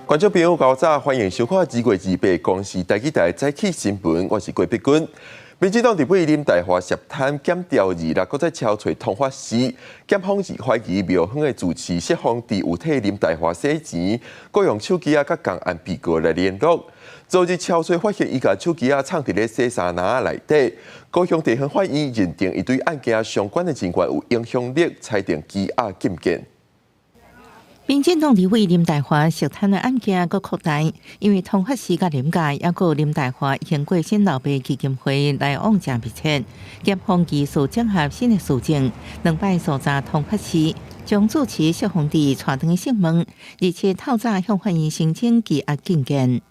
觀眾朋友，早歡迎收看2月28公視台語台早起新聞，我是郭碧君。民進黨立委林岱樺涉貪檢調二啦，閣再敲揣通法司，檢方是懷疑廟方的住持謝宏智有替林岱樺洗錢，閣用手機仔佮共案被告來聯絡。昨日敲揣發現伊共手機仔藏佇咧洗衫籃仔內底，高雄地方法院認定伊對案件相關的人員有影響力，裁定羈押禁見。民進黨立委林岱樺涉貪的案件閣擴大，因為通法司佮林家，抑閣林岱樺已經過身老爸基金會來往誠密切，檢方技術整合新的事證，兩擺訴查通法司將住持謝宏智帶轉訊問，而且透早向法院申請羈押禁見。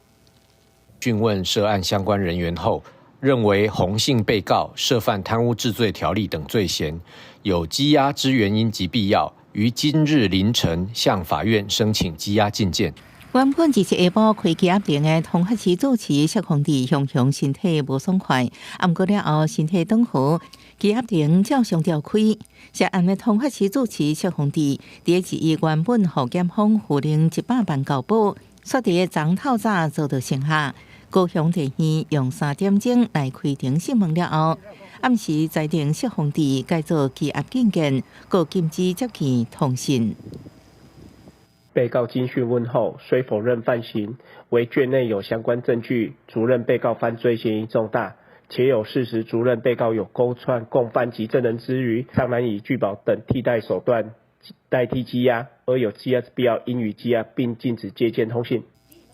訊問涉案相關人員後，認為洪姓被告涉犯貪污治罪條例等罪嫌，有羈押之原因及必要，於今日凌晨向法院申請羈押禁見。原本就是下晡開羈押庭的通法司主持謝宏智，雄雄身體無爽快，毋過了後身體轉好，羈押庭照常召開。涉案的通法司主持謝宏智，佇伊原本予檢方付領100萬交保，煞佇昨透早遭到聲嚇。高雄地院用3點鐘來開庭訊問了後，暗時裁定謝宏智解做羈押禁見，閣禁止接見通訊。被告經訊問後，雖否認犯行，惟卷內有相關證據，足認被告犯罪嫌疑重大，且有事實足認被告有勾串共犯及證人之虞，尚難以具保等替代手段代替羈押，而有羈押之必要，應予羈押，並禁止接見通訊。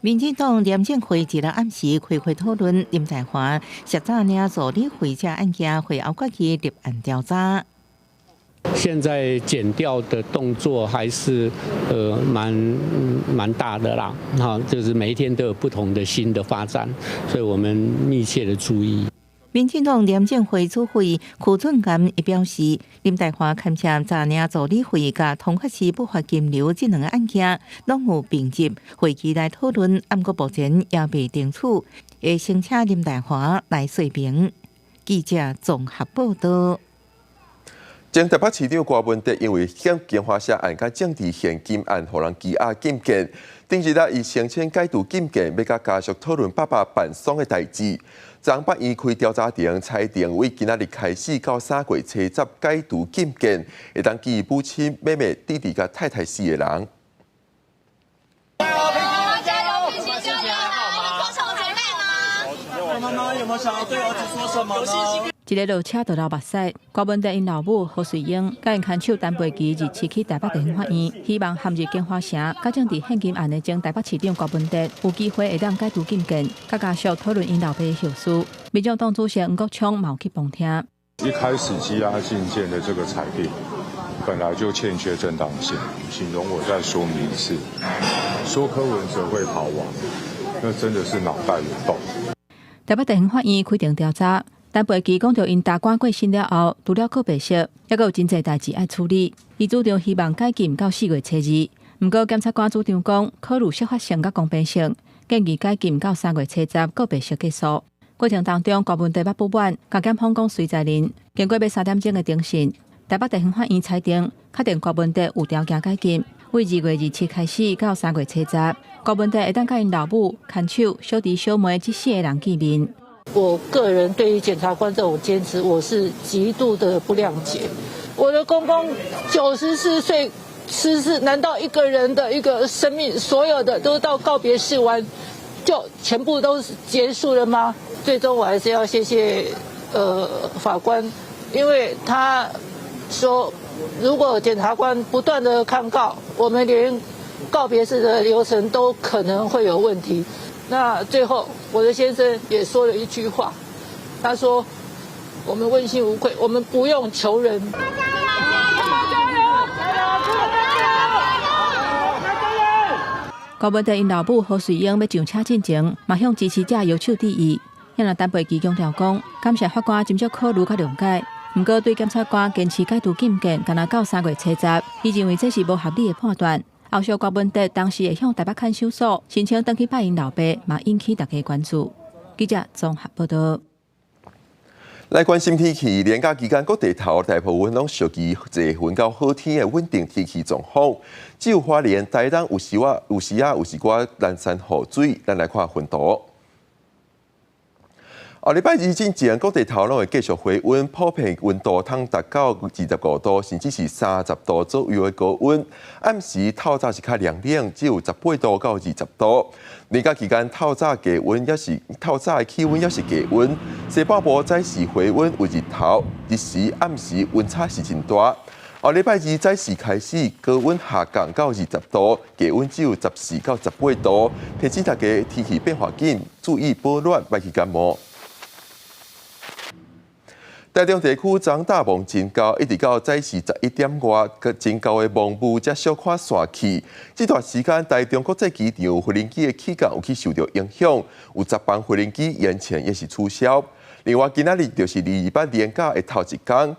民進黨廉政會一日暗時開會討論林岱樺涉詐領助理費這案件，會後決議立案調查。現在檢調的動作還是蠻大的啦，哈，就是每一天都有不同的新的發展，所以我們密切的注意。民進黨廉政會主委柯俊岩伊表示，林岱樺牽涉詐領助理費佮通法司不法金流這兩个案件，攏有併入會議來討論，毋過目前也未定取，會先請林岱樺來說明。記者綜合報道。前台北市長柯文哲因為向京華社案佮政治獻金案，予人羈押禁見。頂日啊，伊申請解除禁見，欲佮家屬討論爸爸辦喪的代誌。昨法院開調查庭，裁定為今仔日開始到3月初十解除禁見，會當見母親、妹妹、弟弟佮太太四个人。加油，加油！做什麼準備嗎？媽媽有沒有想要對兒子說什麼呢？一个落車就流目屎，柯文哲𪜶老母何瑞英，佮𪜶牽手陳培琪27去台北地方法院，希望陷入京華城、佮政治獻金案的前台北市長柯文哲有機會會當解除禁見，佮家屬討論𪜶老爸的後事。民眾黨主席黃國昌嘛有去旁聽。一開始羈押禁見的這個裁定，本來就欠缺正當性，請容我再說明一次，說柯文哲會逃亡，那真的是腦袋有洞。台北地方法院開庭調查。陳培琪講著𪜶大官過身了後，除了告別式，猶閣有真濟代誌愛處理。伊主張希望解禁到4月初2，毋過檢察官主張講，考慮適法性佮公平性，建議解禁到3月初十告別式結束。過程當中，柯文哲捌不滿，共檢方講隨在恁。經過欲3點鐘的偵訊，台北地方法院裁定，確定柯文哲有條件解禁，為2月27開始到3月初十，柯文哲會當佮𪜶老母、牽手、小弟小妹這四个人見面。我個人對於檢察官這種堅持，我是極度的不諒解。我的公公94歲辭世，難道一個人的一個生命，所有的都到告別式完，就全部都結束了嗎？最終我還是要謝謝法官，因為他說，如果檢察官不斷的抗告，我們連告別式的流程都可能會有問題。那最後，我的先生也說了一句話，他說：“我們問心無愧，我們不用求人。” 加油！加油！柯文哲𪜶老母何瑞英欲上車進前，嘛向支持者搖手致意。若陳培琪強調講，感謝法官斟酌考慮佮諒解。毋過對檢察官堅持解除禁見，干焦到3月初十，伊認為這是無合理的判斷。後續柯文哲當時會向台北看守所申請轉去拜𪜶老爸，嘛引起大家關注。記者綜合報道。來關心天氣，連假期間各地頭大部分攏屬於濟雲到好天的穩定天氣狀況。只有花蓮、台東有時啊，有時啊有一寡零星雨水。咱來看雲圖。後禮拜二進前，各地頭攏會繼續回溫，普遍溫度通達到25度，甚至是30度左右的高溫。暗時透早是較涼冷，只有18度到20度。連假期間透早低溫，抑是透早的氣溫抑是低溫。西半部早時回溫有日頭，日時暗時溫差是真大。後禮拜二早時開始高溫下降到20度，低溫只有14到18度。提醒大家天氣變化緊，注意保暖，莫去感冒。台中地區昨大霧真厚，一直到早時11點外，閣真厚的濃霧才小可散去。這段時間，台中國際機場飛行機的起降有去受著影響，有10班飛行機延前抑是取消。另外，今仔日就是228連假的頭一工，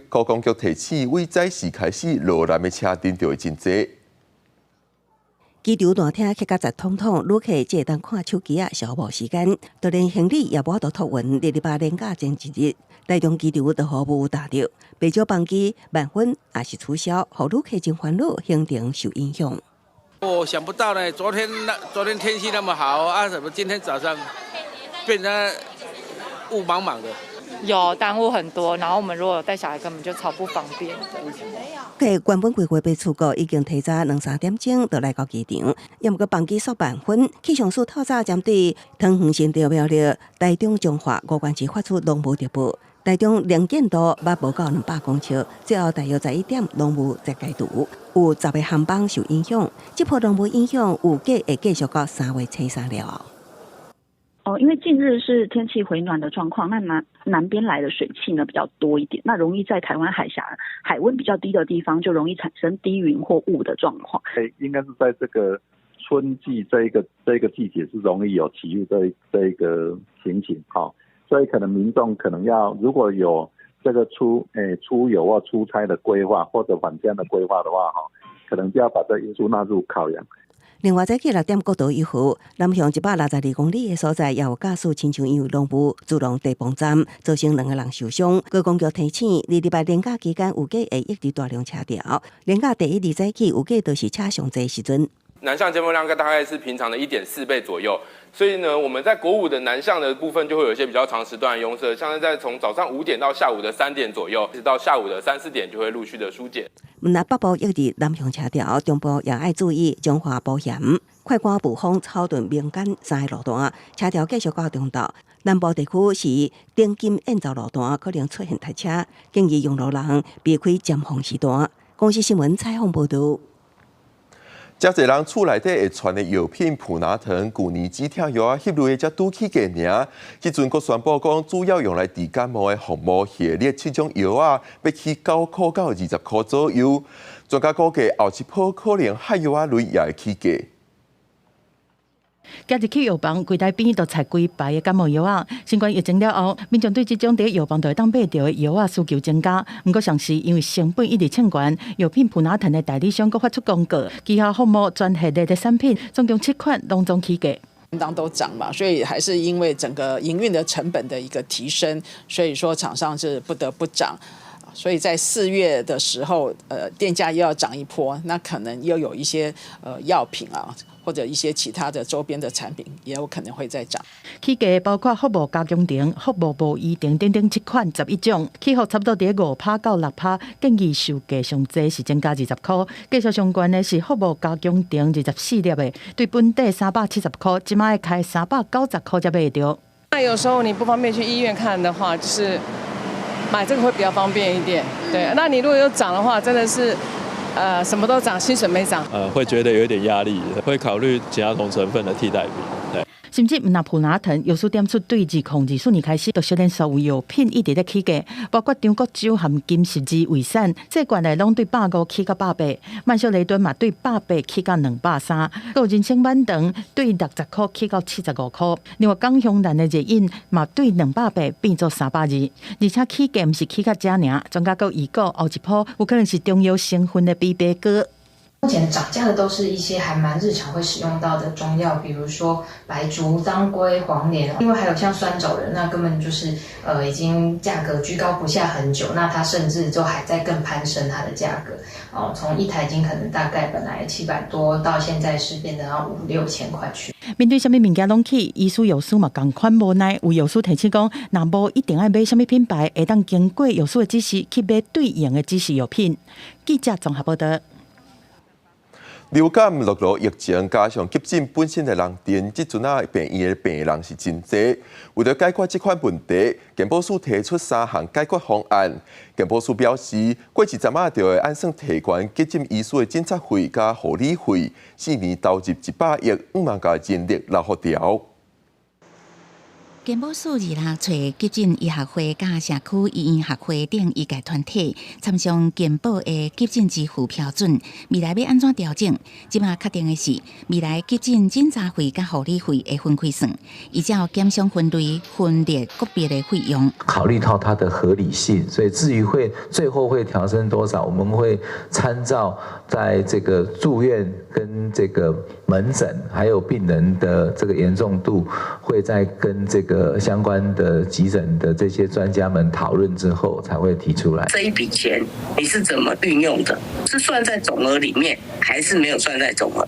國公局提醒，對早時開始落南的車陣就會真濟。機場大廳客甲雜統統，旅客只會當看手機仔消磨時間，就連行李也無法度託運。228連假前一日，台中機場就予霧罩著，袂少班機慢分抑是取消，予旅客真煩惱，行程受影響。我想不到呢，昨天天氣那麼好啊，怎麼今天早上變成霧茫茫的？有耽誤很多，然後我們如果有帶小孩，根本就超不方便的。客原本規劃欲出國，已經提早兩三點鐘就來到機場，猶毋過班機煞慢分。氣象署透早針對桃園新竹苗栗、台中彰化五縣市發出濃霧特報，台中能見度捌無夠200公尺，最後大約11點濃霧才解除，有10個航班受影響。這波濃霧影響預計會繼續到3月初3了後。哦，因為近日是天氣回暖的狀況，那南邊來的水汽呢比較多一點，那容易在台灣海峽海溫比較低的地方，就容易產生低雲或霧的狀況。應該是在這個春季這一個季節是容易有起霧這一個情形哈，所以可能民眾可能要如果有這個出遊或出差的規劃或者返鄉的規劃的話哈，可能就要把這因素納入考量。另外，早起6點國道1號南向162公里的所在，也有駕駛親像因為濃霧自動地磅站，造成兩個人受傷。高公局提醒，228連假期間預計會一直大量車潮，連假第一日早起預計都是車上濟時陣。南向接駁量大概是平常的1.4倍左右，所以呢，我們在國五的南向的部分就會有一些比較長時段的擁塞，像是在從早上5點到下午的3點左右，一直到下午的三四點就會陸續的疏解。毋但北部抑佇南向車潮，中部也愛注意彰化埔鹽、快官霧峰、草屯、名間三个路段車潮繼續到中晝。南部地區是頂金燕巢路段可能出現塞車，建議用路人避開尖峰時段。公視新聞採訪報導。誠濟人厝內底會存的藥品普拿疼、舊年止痛藥仔，彼類的才拄起價爾。這陣閣宣布講，主要用來治感冒的服務系列七種藥仔，欲起9塊到20塊左右。專家估計後一波可能漢藥仔類也會起價。行入去藥房，櫃台邊就採規排的感冒藥仔。新冠疫情了後，民眾對這種佇藥房就會當買著的藥仔需求增加。毋過，上是因為成本一直衝懸，藥品普拿疼的代理商閣發出公告，旗下服務全系列的產品總共七款攏總起價。當都漲嘛，所以還是因為整個營運的成本的一個提升，所以說廠商是不得不漲。所以在4月的時候，店價又要漲一波，那可能又有一些藥品啊，或者一些其他的周邊的產品，也有可能會再漲。起價包括服務加強錠、服務無醫錠等等七款11種，起幅差不多佇5趴到6趴，建議售價上濟是增加20塊。繼續上懸的是服務加強錠24粒的，對本底370塊，這擺會開390塊才買著。那有時候你不方便去醫院看的話，就是買這個會比較方便一點。對，那你如果有漲的話，真的是，什麼都漲，薪水沒漲。會覺得有點壓力，會考慮其他同成分的替代品。對。甚至毋但普拿疼，藥師點出對2024年開始，就小連所有藥品一直咧起價，包括張國酒含金十字胃散，這罐的攏對150起到180，曼秀雷敦嘛對180起到230，閣有人參滿長對60塊起到75塊，另外港香蘭的熱飲嘛對280變做320，而且起價毋是起較遮爾，專家閣預估後一波有可能是中藥成分的枇杷膏。目前漲價的都是一些還蠻日常會使用到的中藥，比如說白朮、當歸、黃連。另外還有像酸棗仁，那根本就是已經價格居高不下很久，那它甚至就還在更攀升它的價格。哦，從一台斤可能大概本來700多，到現在是變成要五六千塊去。面對啥物物件攏起，醫師藥師嘛仝款無奈。有藥師提醒講，若無一定愛買啥物品牌，會當經過藥師的指示去買對應的指示藥品。記者綜合報道。流感落落疫情，加上急診本身的人陣，這陣仔病院的病人是真濟。為著解決這款問題，健保署提出三項解決方案。健保署表示，過一陣仔就會按算提懸急診醫師的診察費佮護理費，4年投入100億，向望共人力留予牢。健保署26揣急診醫學會佮社區醫院學會等醫界團體參詳健保的急診支付標準，未來欲按怎調整？這馬確定的是，未來急診診查費佮護理費會分開算，依照檢傷分類分列個別的費用。考慮到它的合理性，所以至於會最後會調升多少，我們會參照在這個住院跟這個門診，還有病人的這個嚴重度，會再跟這個相關的急診的這些專家們討論之後，才會提出來。這一筆錢你是怎麼運用的？是算在總額裡面，還是沒有算在總額？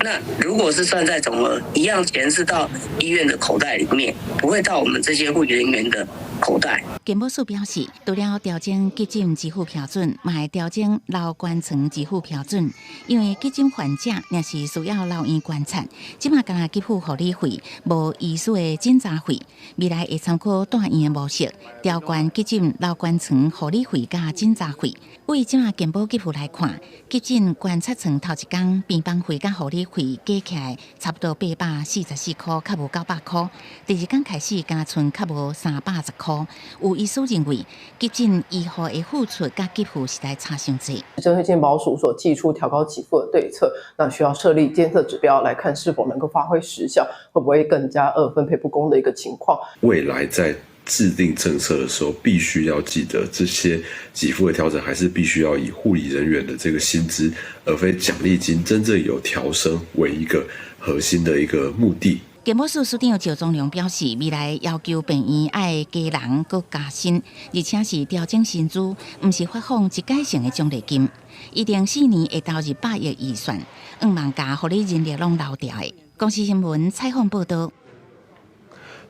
那如果是算在總額，一樣錢是到醫院的口袋裡面，不會到我們這些護理人員的口袋。健保署表示，除了調整急診支付標準，嘛會調整留觀床支付標準。因為急診患者若是需要留院觀察，這馬干焦給付護理費，無醫師的診查費。未來會參考大院的模式，調懸急診留觀床護理費佮診查費。對這馬健保給付來看，急診觀察床頭一工病房費佮護理費加起來差不多844塊，較無900塊。第二工開始加賰較無310塊。有醫師認為，急診醫護的付出佮給付實在差傷濟。針對健保署所祭出調高給付的對策，那需要設立監測指標來看是否能夠發揮實效，會不會更加分配不公的一個情況。未來在制定政策的時候，必須要記得這些給付的調整，還是必須要以護理人員的這個薪資，而非獎勵金真正有調升為一個核心的一個目的。健保署署長趙宗龍表示，未來要求病院愛加人閣加薪，而且是調整薪資，毋是發放一改性的獎勵金。預定4年會投入100億預算，向望共護理人力攏留牢的。公視新聞採訪報導。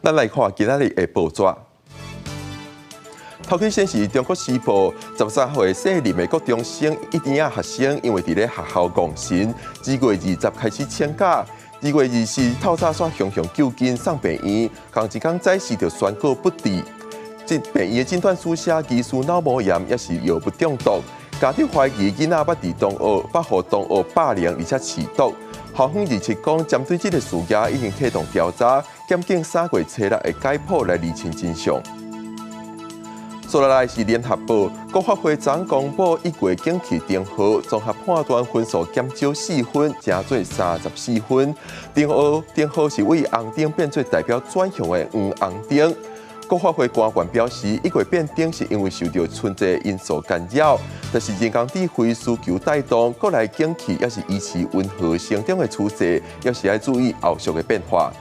咱來看今仔日的報紙。頭先先是中國時報，13歲姓林的國中生一年仔學生，因為佇咧學校戇神，2月20開始請假。2月24透早煞雄雄救緊送病院，仝一工早時就宣告不治。這病院的診斷書寫疑似腦膜炎，抑是藥物中毒。家長懷疑囡仔捌佇同學捌予同學霸凌，而且飼毒。校方27講，針對這个事件已經啟動調查，檢警3月初六會解剖來釐清真相。接落來是聯合報，國發會昨公布1月景氣燈號，綜合判斷分數減少4分，成做34分。燈號燈號是為紅燈變做代表轉向的黃紅燈。國發會官員表示，1月變燈是因為受著春節因素干擾，但是人工智慧需求帶動，國內景氣抑是維持溫和成長的趨勢，抑是愛注意後續的變化。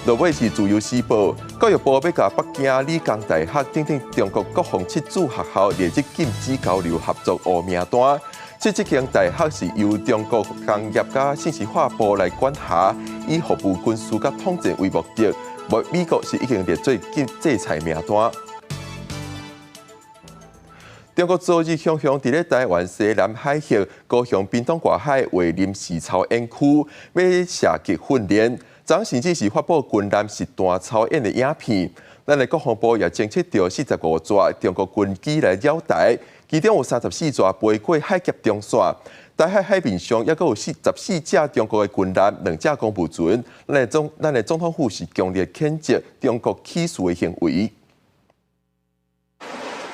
落尾是自由時報，教育部欲共北京理工大學等等中國國防七所學校列入禁止交流合作烏名單。這這間大學是由中國工業佮信息化部來管轄，以服務軍事佮統戰為目的。美國是已經列做禁制裁名單。中國昨日雄雄佇咧臺灣西南海域、高雄屏東外海劃臨時操演區，欲射擊訓練。昨甚至是發布軍艦實彈操演的影片。咱的國防部也偵測著45架中國軍機來繞台，其中有34架飛過海峽中線。台海海面上猶閣有44隻中國的軍艦，2隻公務船。咱的總統府是強烈譴責中國起事的行為。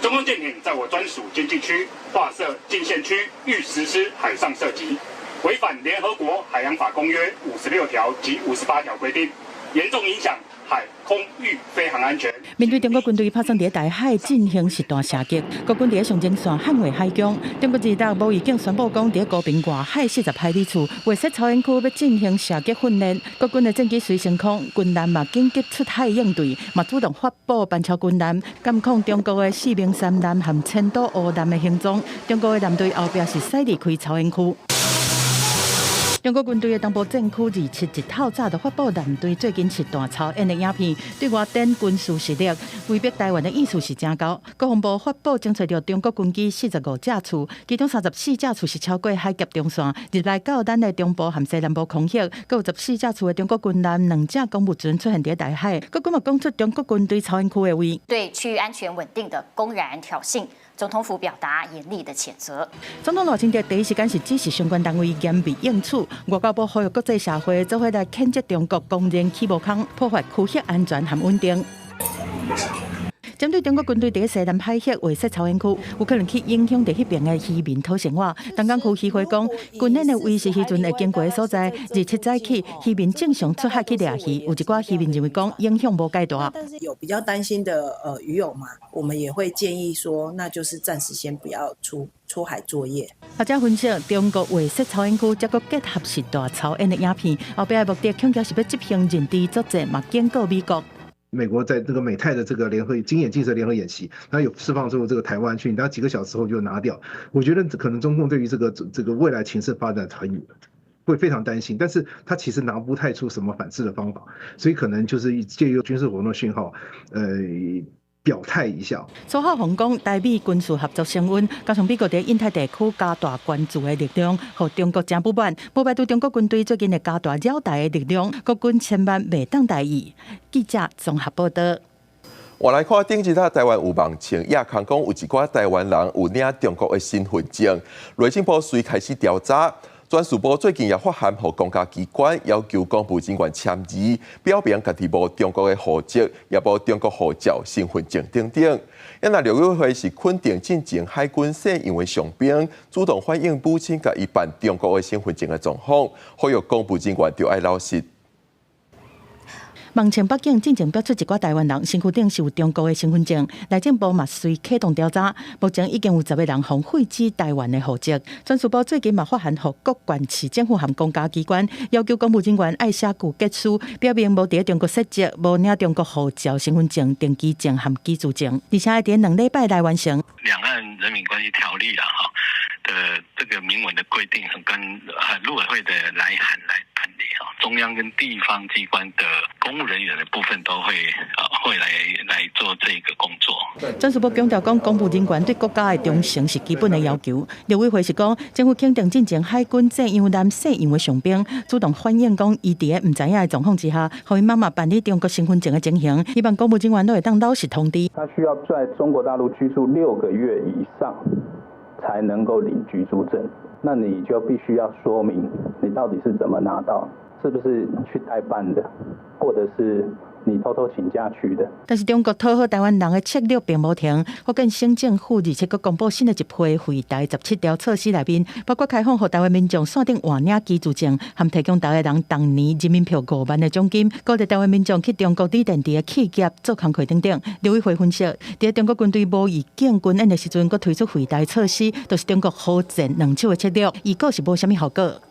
中共艦艇在我專屬經濟區劃設禁線區，欲實施海上射擊，違反聯合國海洋法公約56條及58條規定，嚴重影響海空域飛航安全。面對中國軍隊拍算佇台海進行實彈射擊，國軍佇上前線捍衛海疆。中國26無預警宣布講，佇高屏外海40海里處，劃設操演區欲進行射擊訓練。國軍的戰機隨升空，軍艦嘛緊急出海應對，嘛主動發布班超軍艦，監控中國的四明山艦和千島湖艦的行蹤。中國的艦隊後壁是駛離開操演區。中國軍隊的東部戰區27日透早就發布艦隊最近實彈操演的影片，對外展軍事實力，威逼台灣的意思是誠厚。國防部發布偵測著中國軍機45架次，其中34架次是超過海峽中線，入來到咱的中部和西南部空域，閣有14架次的中國軍艦、兩隻公務船出現佇台海。國軍嘛講出中國軍隊操演區的位，對區域安全穩定的公然挑釁。總統府表達嚴厲的譴責。總統賴清德第一時間是指示相關單位嚴密應處，外交部呼籲國際社會做伙來譴責中國公然起無空，破壞區域安全和穩定。針對中國軍隊佇西南海域劃設操演區，有可能去影響著彼爿的漁民討生活。東港區漁會講，軍演的位是漁船會經過的所在，27早起漁民正常出海去掠魚，有一寡漁民認為講影響無蓋大。但是有比較擔心的漁友嘛，我們也會建議說，那就是暫時先不要出海作業。學者分析，中國劃設操演區，這閣結合實彈操演的影片，後壁的目的恐驚是欲執行認知作戰，嘛警告美國。美國在這個美泰的這個聯合軍演，建設聯合演習，它有釋放出這個台灣訊，然後幾個小時後就拿掉。我覺得可能中共對於這個未來情勢發展很會非常擔心，但是他其實拿不太出什麼反制的方法，所以可能就是借由軍事活動訊號，表態一下。蘇孝宏講，台美軍事合作升溫，加上美國佇印太地區加大關注的力量，予中國誠不滿。無排除中國軍隊最近會加大擾台的力量，國軍千萬袂當大意。記者綜合報道。我來看頂一下台灣有網稱，也空講有一寡台灣人有領中國的身份證，內政部隨開始調查。專事部最近也發函予公家機關，要求公務人員簽字，表明家己無中國的戶籍，也無中國護照、身份證等等。啊若陸委會是肯定進前海軍姓楊的傷兵主動反映母親共伊辦中國的身份證的狀況，呼籲公務人員著愛老實。網稱北京進前標出一寡台灣人身軀頂是有中國的身份證，內政部嘛隨啟動調查，目前已經有10個人予廢止台灣的戶籍。專事部最近嘛發函予各縣市政府和公家機關，要求公務人員愛寫具結書，表明無佇中國設籍，無領中國護照、身份證、登機證和居住證，而且會佇2禮拜來完成。兩岸人民關係條例啦，哈的這個明文的規定，跟陸委會的來函來辦理哈，中央跟地方機關的公務人員的部分都會來做這個工作。專事部強調講，公務人員對國家的忠誠是基本的要求。陸委會是講，政府肯定進前海軍鄭楊南姓楊的傷兵主動反映講，伊佇咧毋知影的狀況之下，予伊媽媽辦理中國身份證的情形，希望公務人員攏會當老實通知。他需要在中國大陸居住6個月以上，才能夠領居住證。那你就必須要說明你到底是怎麼拿到，是不是去代辦的，或者是你偷偷請假去的。但是中國討好台灣人的策略並無停，福建省政府27閣公布新的一批惠台17條措施內面，包括開放予台灣民眾線頂換領居住證，含提供台灣人當年人民票5萬的獎金，鼓勵台灣民眾去中國鋰電池的企業做工課等等。陸委會分析，佇中國軍隊無預警軍演的時陣，閣推出惠台措施，就是中國好戰兩手的策略，預告是無啥物效果。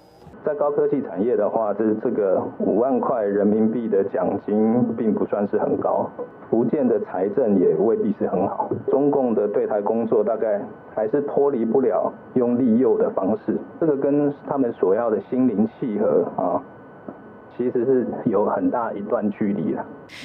在高科技產業的話，這個5萬塊人民幣的獎金並不算是很高。福建的財政也未必是很好。中共的對台工作大概還是脫離不了用利誘的方式，這個跟他們所要的心靈契合啊，其實是有很大一段距離的。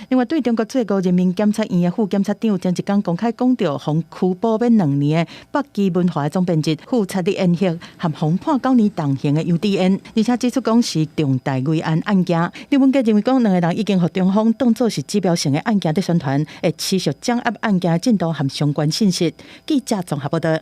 另外，對中國最高人民檢察院的副檢察長前一工公開講著，予拘捕欲2年的北基文化總編輯傅察的恩協和予判9年重刑的楊智恩，而且指出講是重大危安案件。李文杰認為講，兩个人已經予中方當作是指標性的案件佇宣傳，會持續掌握案件進度和相關信息。記者綜合報道。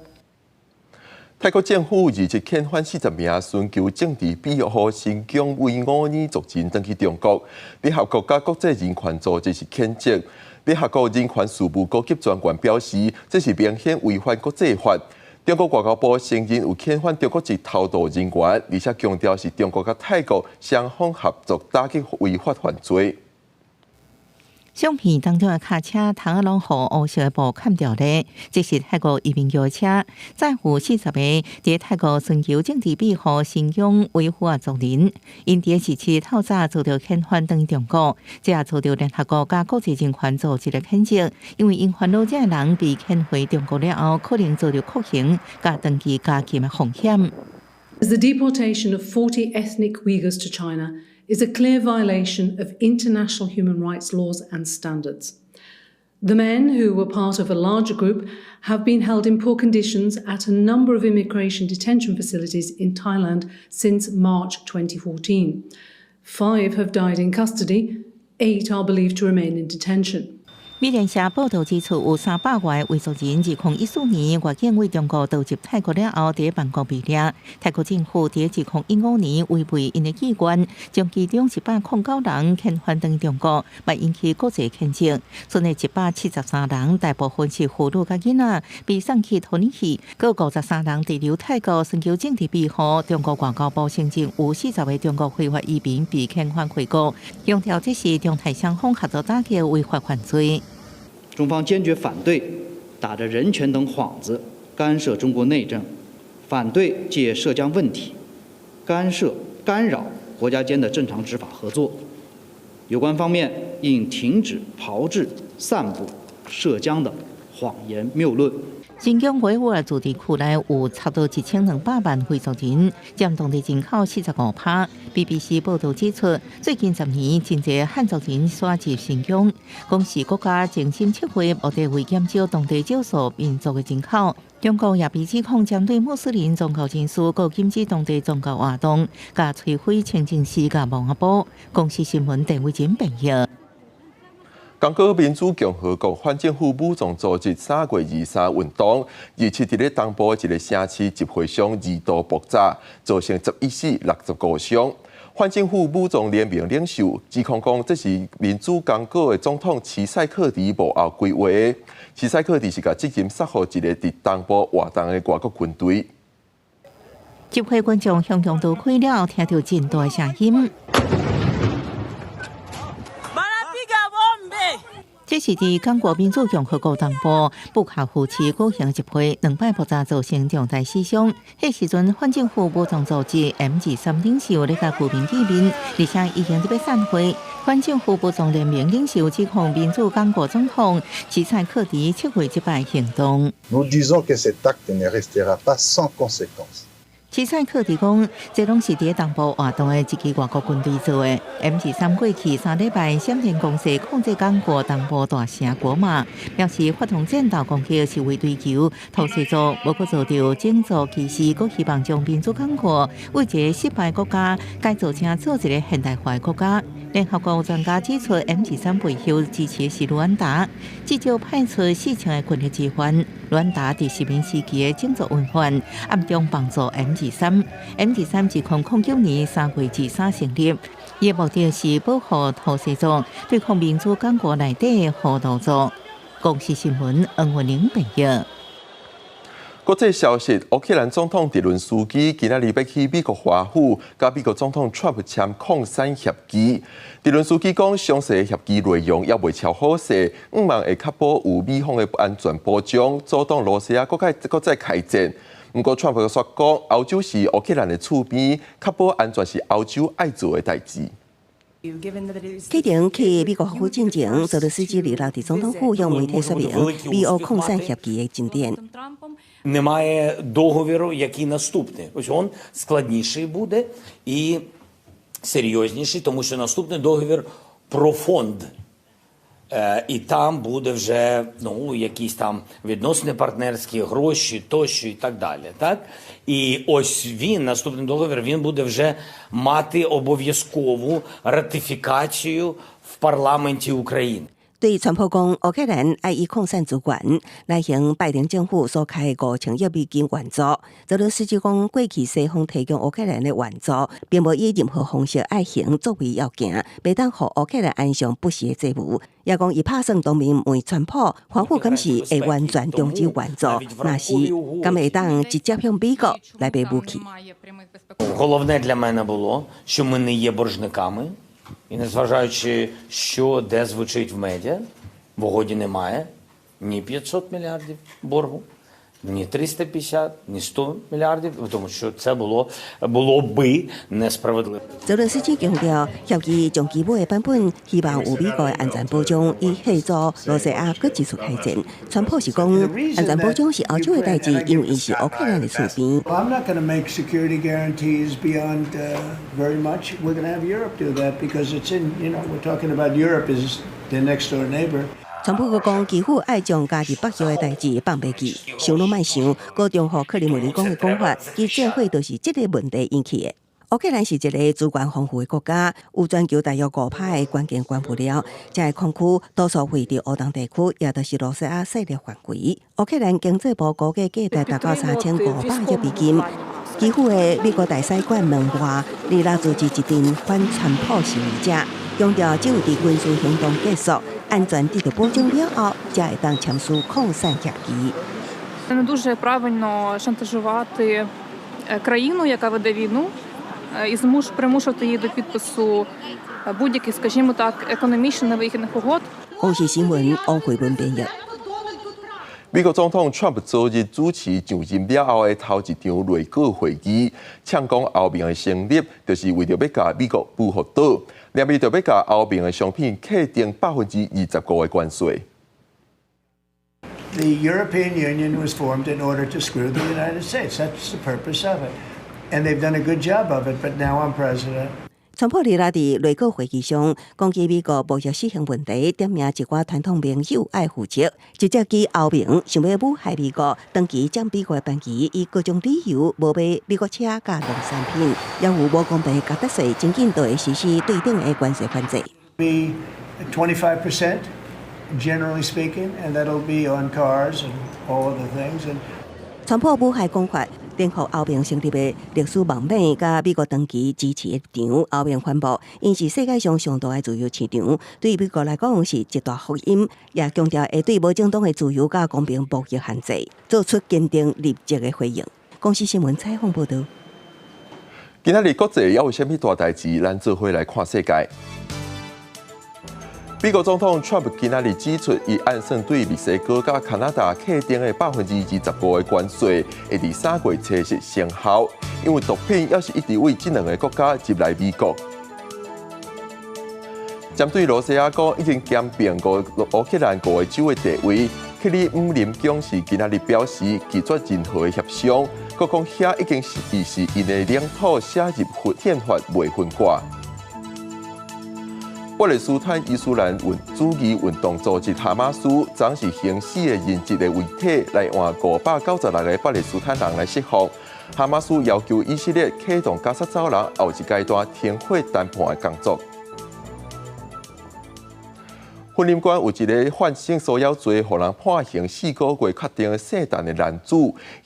泰國政府27遣返40名尋求政治庇護新疆維吾爾族人轉去中國。聯合國佮國際人權組織是譴責。聯合國人權事務高級專員表示，這是明顯違反國際法。中國外交部承認有遣返中國籍偷渡人員，而且強調是中國佮泰國雙方合作打擊違法犯罪。相片當中的卡車窗仔攏予烏色的布冚著咧，這是泰國移民局的車，載有40個佇泰國尋求政治庇護新疆維吾爾族人，𪜶佇27透早遭著遣返轉去中國，這也遭著聯合國佮國際人權組織的譴責，因為𪜶煩惱這个人被遣回中國了後，可能遭著酷刑佮長期監禁的風險。 The deportation of 40 ethnic Uyghurs to China is a clear violation of international human rights laws and standards. The men, who were part of a larger group, have been held in poor conditions at a number of immigration detention facilities in Thailand since March 2014. Five have died in custody, eight are believed to remain in detention. 美聯社報導指出，有300外個維族人，2014年越境對中國逃入泰國了後，佇曼谷被掠。泰國政府佇2015年違背𪜶的意願，將其中109人遣返轉中國，嘛引起國際譴責。賰內173人，大部分是婦女佮囡仔，被送去土耳其，閣有53人滯留泰國尋求政治庇護。中國外交部承認有40個中國非法移民被遣返回國，強調這是中泰雙方合作打擊違法犯罪。中方堅決反對打着人權等幌子干涉中國內政，反對借涉疆問題干涉干擾國家間的正常執法合作。有關方面應停止炮製、散布涉疆的謊言謬論。新疆維吾爾自治區內有差不多1200萬維族人，佔當地人口45%。BBC 報導指出，最近10年，真濟漢族人徙入新疆，講是國家精心策劃，目的為減少當地少數民族的人口。中國也被指控針對穆斯林宗教人士，閣禁止當地宗教活動，佮摧毀清真寺佮墓仔埔。公視新聞鄧偉珍編譯。剛果民主共和國反政府武裝組織3月23運動，27佇咧東部一个城市集會上二度爆炸，造成11死65傷。反政府武裝聯盟領袖指控講，這是民主剛果的總統齊塞克迪幕後規劃的。齊塞克迪是共責任煞予一个佇東部活動的外國軍隊。集會觀眾洶洶逃開了，聽著真大聲音。這是佇剛果民主共和國東部布卡夫市舉行集會，兩擺爆炸造成重大死傷。彼時陣，反政府武裝組織 M23領袖咧佮居民見面，而且已經佇欲散會。反政府武裝聯盟領袖指控民主剛果總統齊塞克迪策劃這擺行動。 Nous disons que cet acte ne restera pas sans conséquences. 齊塞克迪講，這攏是佇東部活動的一支外國軍隊做的。M23過去3禮拜閃電攻勢控制剛果東部大城戈馬，表示發動戰鬥攻擊是為追求圖西族，無閣遭著種族歧視，閣希望將民主剛果為一个失敗國家改造成做一个現代化的國家。聯合國專家指出，M23背後支持的是盧安達，至少派出4000個軍力支援。盧安達佇殖民時期的種族恩怨，暗中幫助 M23。M23 2009年3月23成立，伊的目的是保護圖西族，對抗民主剛果內底的胡圖族。公視新聞，黃文玲編譯。國際消息：烏克蘭總統澤倫斯基今仔日欲去美國華府，佮美國總統川普簽礦產協議。澤倫斯基講，詳細協議內容猶未敲好勢，向望會確保有美方的安全保障，阻擋羅西亞閣再閣再開戰。毋過川普煞講，歐洲是烏克蘭的厝邊，確保安全是歐洲愛做的代誌。啟程去美國華府進前，澤倫斯基26佇總統府向媒體說明美烏礦產協議的進展。 Немає договіру, який наступний. Ось он складніший буде і серйозніший, тому що наступний договір про фонд. І там буде вже, ну, якісь там відносини партнерські, гроші тощо і так далі. Так? І ось він, наступний договір, він буде вже мати обов'язкову ратифікацію в парламенті України. 對川普講，烏克蘭愛以礦產資源來還拜登政府所開的5000億美金援助。澤倫斯基講，過去西方提供烏克蘭的援助，並無以任何方式愛還作為要件，袂當予烏克蘭安上不時的債務。也講伊拍算當面問川普，華府敢是會完全終止援助，若是敢會當直接向美國來買武器。 Головне для мене було, що ми не є боржниками. І незважаючи, що де звучить в медіа, в угоді немає ні 500 мільярдів боргу, ні 350, ні 100 мільярдів, тому що це було би несправедливо. 澤倫斯基強調，協議上基本的版本，希望有美國的安全保障，以嚇阻羅西亞閣繼續開戰。川普是講，安全保障是歐洲的代誌，因為伊是烏克蘭的厝邊。 I'm not going to make security guarantees beyond very much. We're going to have Europe do that because it's in, you know, we're talking about Europe is the next door neighbor. 川普閣講，基輔愛將加入北約的代誌放袂記，想攏莫想，閣重複克里姆林宮的講法，其戰火就是這個問題引起的。烏克蘭是一個資源豐富的國家，有全球大約5%的關鍵原物料，這个礦區多數位佇烏東地區，也就是羅西亞勢力範圍。烏克蘭經濟部估計價值達到3500億美金。基輔的美國大使館門外，二六組織一陣反川普示威者，強調只有佇軍事行動結束、安全得到保障了後，才會當簽署擴散協議。 Це не дуже правильно шантажувати країну, яка веде війну, і примушувати її до підпису будь-яких, скажімо так, економічно невигідних угод. 公視新聞王慧文編譯。美國總統川普昨日主持上任了後的頭一場內閣會議，嗆講歐盟的成立就是為著欲共美國保護島，連伊著欲共歐盟的商品課徵25%的關稅。 The European Union was formed in order to screw the United States. That's the purpose of it. And they've done a good job of it, but now I'm president. 川普二六佇內閣會議上，講起美國無效死刑問題，點名一寡傳統盟友愛負責，直接指歐盟想欲武嚇美國，長期佔美國的便宜，以各種理由無買美國車佮農產品，也有無公平價格稅，真緊就會實施對等的關稅反制。 Be 25%, generally speaking, and that'll be on cars and all other things. And 川普武嚇講法，顛覆歐盟成立的歷史網美，佮美國長期支持的立場，歐盟宣布，𪜶是世界上上大的自由市場，對美國來講是一大福音，也強調會對無正當的自由佮公平貿易限制，做出堅定立即的回應。公視新聞採訪報導。今仔日國際猶有啥物大代誌？咱做伙來看世界。美國總統川普今仔日指出，伊按算對墨西哥佮加拿大課徵的25%的關稅，會佇3月初日生效。因為毒品猶是一直對這兩个國家入來美國。針對羅西亞講已經兼併過烏克蘭五個州的地位，克里姆林宮是今仔日表示拒絕任何的協商，閣講遐已經是𪜶的領土寫入憲法袂分割。巴勒斯坦伊斯蘭主義運動組織哈馬斯，昨是行四個人質的遺體來換596個巴勒斯坦人來釋放。哈馬斯要求以色列啟動加薩走廊後一階段停火談判的工作。雲林縣有一个犯性騷擾罪，予人判刑4個月確定聖誕的男子，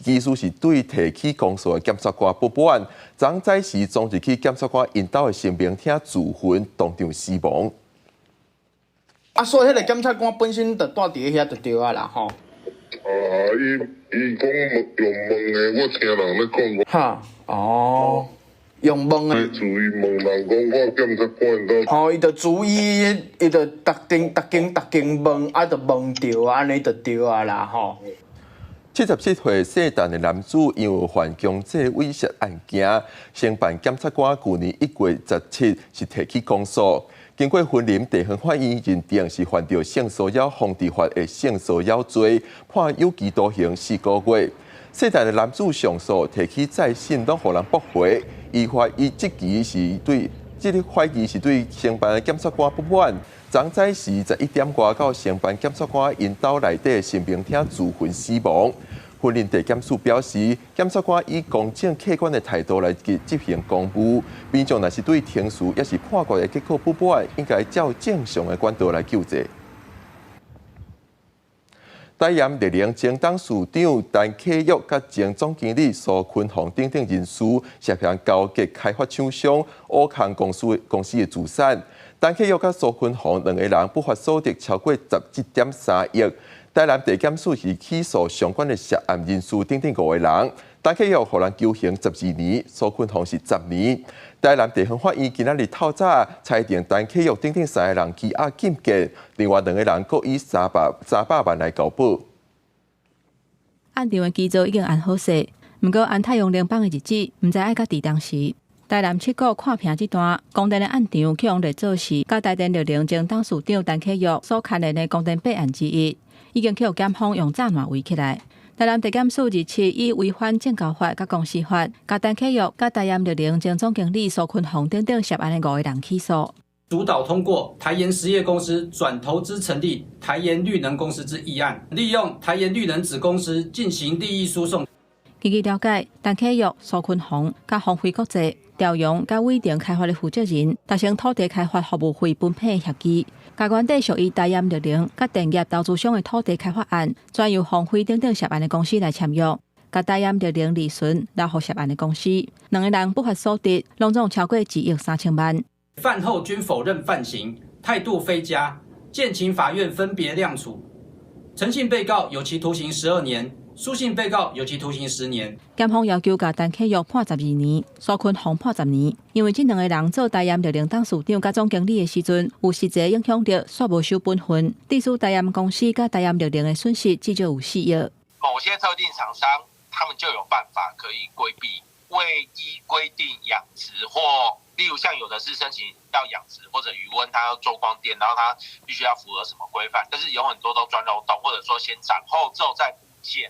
其實是對提起公訴的檢察官不滿。昨早時衝入去檢察官𪜶兜的神明廳自焚，當場死亡。啊，所以彼个檢察官本身就蹛佇遐就對啊啦，吼。啊，伊伊講用問的，我聽人咧講。哈，哦。用問的。注意問人講，我檢察官都。吼，伊就注意，伊就逐間逐間逐間問，啊，就問著，按呢就對啊啦，吼。77歲姓陳的男子因為犯強制猥褻案件，承辦檢察官舊年1月17是提起公訴，經過雲林地方法院認定是犯著性騷擾防治法的性騷擾罪，判有期徒刑四個月。姓陳的男子上訴提起再審，攏予人駁回。伊懷疑這期是對這个懷疑是對承辦的檢察官不滿。昨早時11點外到承辦檢察官𪜶兜內底神明廳自焚死亡。雲林地檢署表示，檢察官以公正客觀的態度來執行公務，民眾若是對程序抑是判決的結果不滿，應該照正常的管道來救濟。台鹽麗能前董事長陳啟育佮前總經理蘇坤宏等等人士涉嫌勾結開發廠商烏康公司的資產。陳啟育佮蘇坤宏兩个人不法所得超過17.3億。台南地檢署是起訴相關的涉案人士等等五个人，陳啟岳予人求刑12年，蘇坤宏是十年。台南地方法院今仔日透早裁定陳啟岳等等三个人羈押禁見，另外兩个人閣以300萬來交保。案場的基座已經安好勢，毋過安太陽能板的日子，毋知愛到佇當時。台南七股看坪這段光電的案場，去予列做是佮台電綠能前董事長陳啟岳所牽連的光電弊案之一，已經去予檢方用柵欄圍起來。台南地檢署27以違反證交法佮公司法，共陳啟岳佮台鹽綠能前總經理蘇坤宏等等涉案的五个人起訴。主導通過台鹽實業公司轉投資成立台鹽綠能公司之議案，利用台鹽綠能子公司進行利益輸送。根據了解，陳啟岳、蘇坤宏、佮鴻輝國際、朝陽佮偉霆開發的負責人達成土地開發服務費分配協議，共原底屬於台鹽綠能佮電業投資商的土地開發案，轉由鴻輝等等涉案的公司來簽約，共台鹽綠能利潤留予涉案的公司，兩个人不法所得攏總超過2億3千萬。犯後均否認犯行，態度非佳，建請法院分別量處。陳姓被告有期徒刑12年，蘇姓被告有期徒刑10年。檢方要求共陳啟岳判12年，蘇坤宏判十年。因為這兩个人做台鹽綠能董事長佮總經理的時陣，有實際影響力，煞無守本分，致使台鹽公司佮台鹽綠能的損失至少有4億。某些特定廠商，他們就有辦法可以規避未依規定養殖或。例如像有的是申請要養殖或者漁塭，他要做光電，然後他必須要符合什麼規範，但是有很多都鑽漏洞，或者說先斬後奏再補建。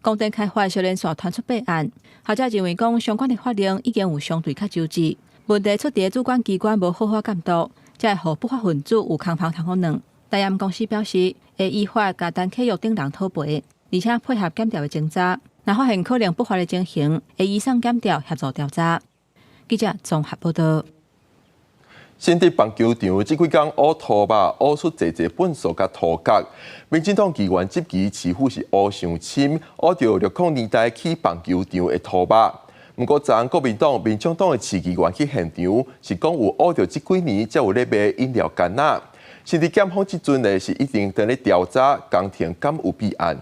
光電開發小連續傳出弊案，學者認為講相關的法令已經有相對較周至，問題出佇主管機關無好好監督，才會予不法分子有空縫通予鑽。台鹽公司表示會依法共陳啟岳等人討賠，而且配合檢調的偵查，若發現可能不法的情形，會移送檢調協助調查。記者綜合報道。新竹棒球場這幾工挖土肉，挖出濟濟糞埽佮塗角。民進黨議員質疑市府是挖傷深，挖著60年代起棒球場的塗肉。毋過，昨國民黨、民眾黨的市議員去現場，是講有挖著這幾年才有咧賣飲料罐仔。新竹檢方這陣呢是一定佇咧調查工程敢有弊案。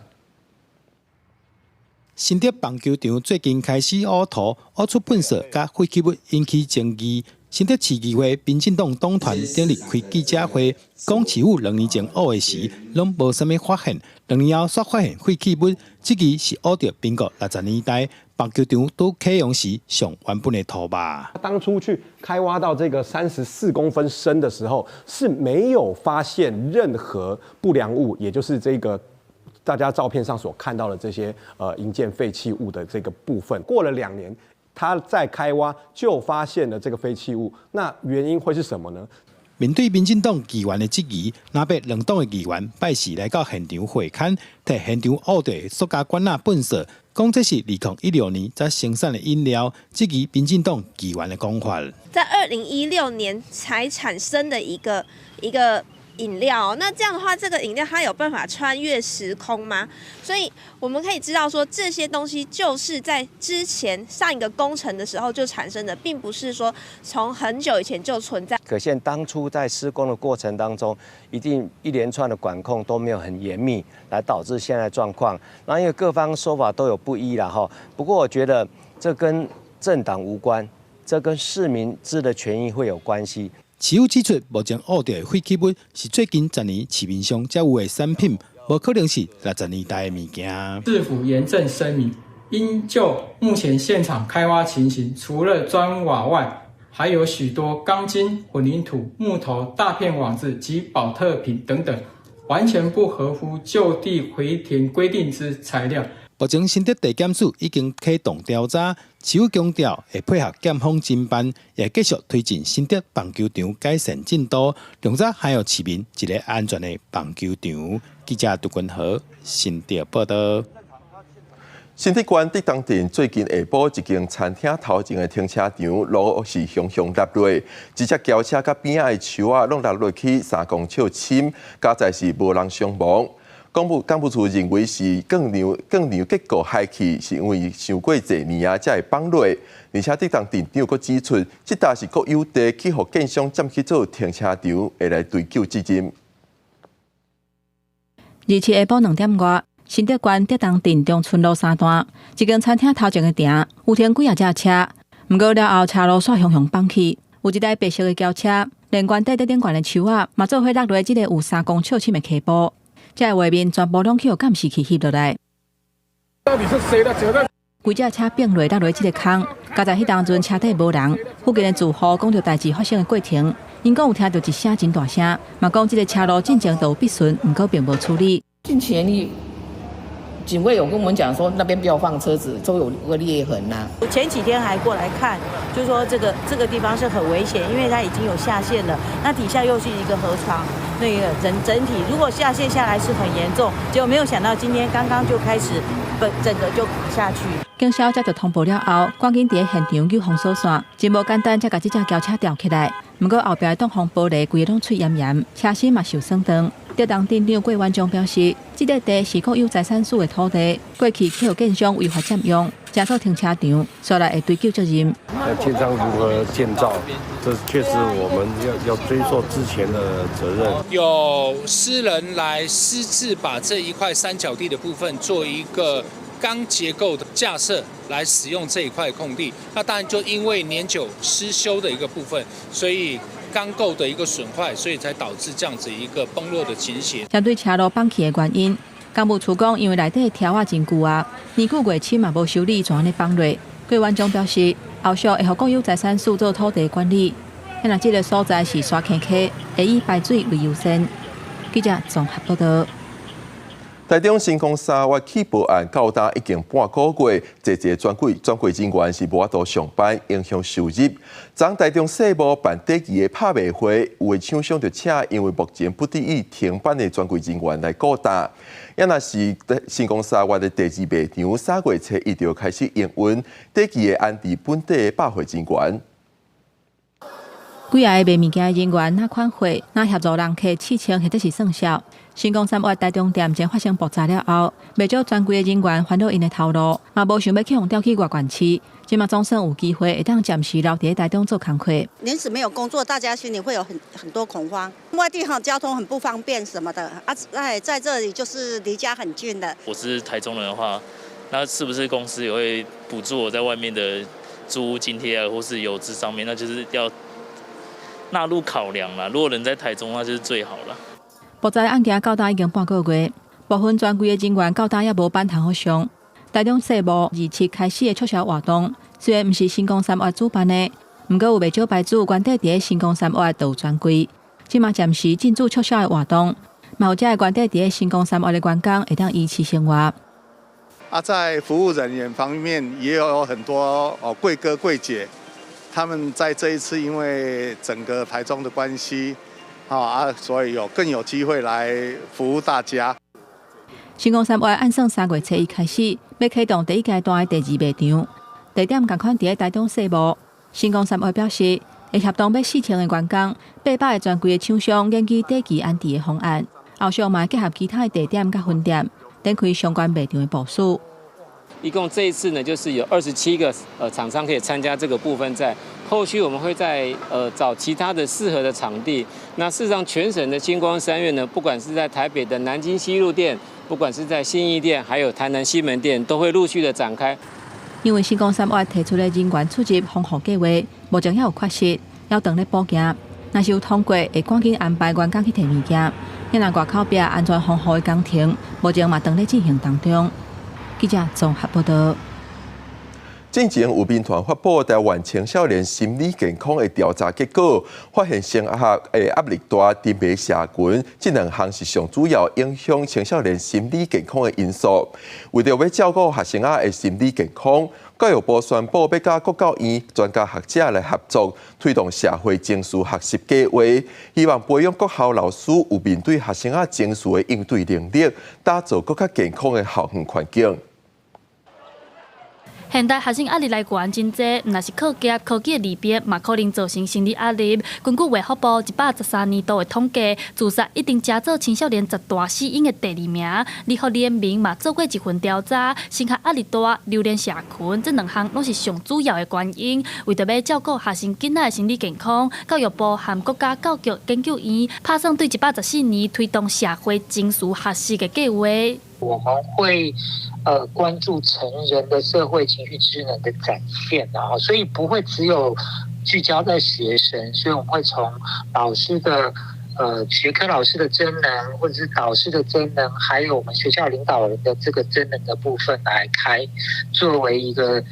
新竹棒球場最近開始挖土，挖出糞埽佮廢棄物，引起爭議。新竹市議會民進黨黨團頂日開記者會，講市府兩年前挖的時，攏無啥物發現，2年後煞發現廢棄物，這個是挖著民國60年代棒球場拄啟用時上原本的塗肉。當初去開挖到這個34公分深的時候，是沒有發現任何不良物，也就是這個。大家照片上所看到的這些營建廢棄物的這個部分，過了2年，他再開挖就發現了這個廢棄物，那原因會是什麼呢？面對民進黨議員的質疑，藍白兩黨的議員拜四來到現場會勘，提現場挖著塑膠罐仔糞埽，講這是2016年才生產的飲料，質疑民進黨議員的講法。在2016年才產生的一個飲料，那這樣的話，這個飲料它有辦法穿越時空嗎？所以我們可以知道說，這些東西就是在之前上一個工程的時候就產生的，並不是說從很久以前就存在。可見當初在施工的過程當中，一定一連串的管控都沒有很嚴密，來導致現在狀況。那因為各方說法都有不一啦，哈。不過我覺得這跟政黨無關，這跟市民資的權益會有關係。市府指出，目前挖著的廢棄物是最近10年市面上才有的產品，無可能是60年代的物件。市府嚴正聲明，應就目前現場開挖情形，除了磚瓦外，還有許多鋼筋、混凝土、木頭、大片網子及寶特瓶等等，完全不合乎就地回填規定之材料。目前新竹地檢署已經啟動調查，市府強調會配合檢方偵辦，也繼續推進新竹棒球場改善進度，讓遮還予市民一個安全的棒球場。記者杜君和新竹報道。新竹縣竹東鎮最近下晡一間餐廳頭前的停車場，攏是雄雄落落，一隻轎車佮邊仔的樹仔攏落落去3公尺深，佳哉是無人傷亡。工務處認為是鋼梁結構害去，是因為傷過濟年啊，才會放落。而且竹東鎮長閣指出，這搭是國有地，去予建商佔去做停車場，會來追究責任。27下晡2點外，新竹縣竹東鎮中村路三段一間餐廳頭前的埕有停幾仔隻車，毋過了後車路煞雄雄崩去，有一台白色的轎車，連原底佇頂懸的樹仔嘛做伙落落這个有3公尺深的溪埔，這个畫面全部攏去予監視器翕落來。到底是誰的責任？規隻車變落落落這个空，佳哉彼當陣車底無人，附近的住戶講著代誌發生的過程，𪜶講有聽著一聲真大聲，嘛講這个車路進前就有必順，毋過並無處理。近前你警衛有跟我們講說，那邊不要放車子，都有個裂痕吶。前幾天還過來看，就說這個地方是很危險，因為它已經有下陷了，那底下又是一個河床，那個整體如果下陷下來是很嚴重，結果沒有想到今天剛剛就開始本整個就下去。警消接到通報了後，趕緊佇現場救封鎖線，真無簡單，才共這隻轎車吊起來。毋過後壁的擋風玻璃規个攏碎嚴嚴，車身嘛受損斷。竹東鎮長郭元忠表示，這個地是國有財產署的土地，過去去予建商違法佔用，成做停車場，煞來會追究責任。那建商如何建造，這確實我們要追溯之前的責任。有私人來私自把這一塊三角地的部分做一個鋼結構的架設來使用這一塊空地，那當然就因為年久失修的一個部分，所以鋼構的一個損壞，所以才導致這樣子一個崩落的情形。針對車路崩去的原因，工務處講，因為內底柱仔真舊啊，年久月深嘛無修理，就按呢崩落。郭元忠表示，後續會予國有財產署做土地管理，若這个所在是沙坑溪，會以排水為優先。記者綜合報道。台中新光三越氣爆案到今已經半個月，濟濟專櫃人員是無法度上班，影響收入。昨台中世貿辦短期的拍賣會，有的廠商就請因為目前不得已停班的專櫃人員來顧單。也若是新光三越的第二賣場，3月初一就開始營運，短期的安置本地的百貨人員。幾个賣物件的人員，若款貨，若協助人客試穿或者是算數。新光三越台中店前發生爆炸了後，袂少專櫃的人員煩惱𪜶的頭路，嘛無想欲去予調去外縣市。這馬總算有機會會當暫時留佇台中做工課。臨時沒有工作，大家心裡會有很多恐慌。外地哈交通很不方便什麼的啊，在這裡就是離家很近的。我是台中人的話，那是不是公司也會補助我在外面的租屋津貼啊，或是油資上面？那就是要納入考量啦。如果人在台中，那就是最好了。爆炸案件到今已經半個月，部分專櫃的人員到今猶無班通好上。台中世貿27開始的促銷活動，雖然毋是新光三越主辦的，毋過有袂少牌子原底佇新光三越都有專櫃，這馬暫時進駐促銷的活動，嘛有遮个原底佇新光三越的員工會當維持生活。啊，在服務人員方面也有很多哦櫃哥櫃姐，他們在這一次因為整個台中的關係，啊，所以有更有機會來服務大家。新光三越按算3月初一開始，欲啟動第一階段的第二賣場，地點仝款佇台中世貿。新光三越表示，會協同欲4000个員工、800个專櫃的廠商研究短期安置的方案，後續嘛會結合其他的地點佮分店，展開相關賣場的部署。一共這一次呢，就是有27個廠商可以參加這個部分，在後續我們會再找其他的適合的場地。那事實上，全省的新光三越呢，不管是在台北的南京西路店，不管是在信義店，還有台南西門店，都會陸續的展開。因為新光三越提出的人員出入防護計劃，目前猶有缺失，猶當咧補件。若是有通過，會趕緊安排員工去提物件。若外口壁安全防護的工程，目前嘛當咧進行當中。記者綜合報道。進前有民團發布台灣青少年心理健康的調查結果，發現升學的壓力大、沉迷社群，這兩項是上主要影響青少年心理健康的因素。為著欲照顧學生仔的心理健康，教育部宣布欲佮國教院專家學者來合作，推動社會情緒學習計劃，希望培養各校老師有面對學生仔情緒的應對能力，打造閣較健康的校園環境。現代學生壓力來源真濟，毋但是課業、科技的利弊，嘛可能造成心理壓力。根據衛福部113年度的統計，自殺已經成做青少年十大死因的第二名。立法聯盟嘛做過一份調查，升學壓力大、留連社群，這兩項攏是上主要的原因。為著欲照顧學生囡仔的心理健康，教育部和國家教育研究院拍算對114年推動社會情緒學習的計劃。我們會關注成人的社會情緒智能的展現啊，所以不會只有聚焦在學生，所以我們會從老師的學科老師的真能，或者是導師的真能，還有我們學校領導人的這個真能的部分來開，作為一個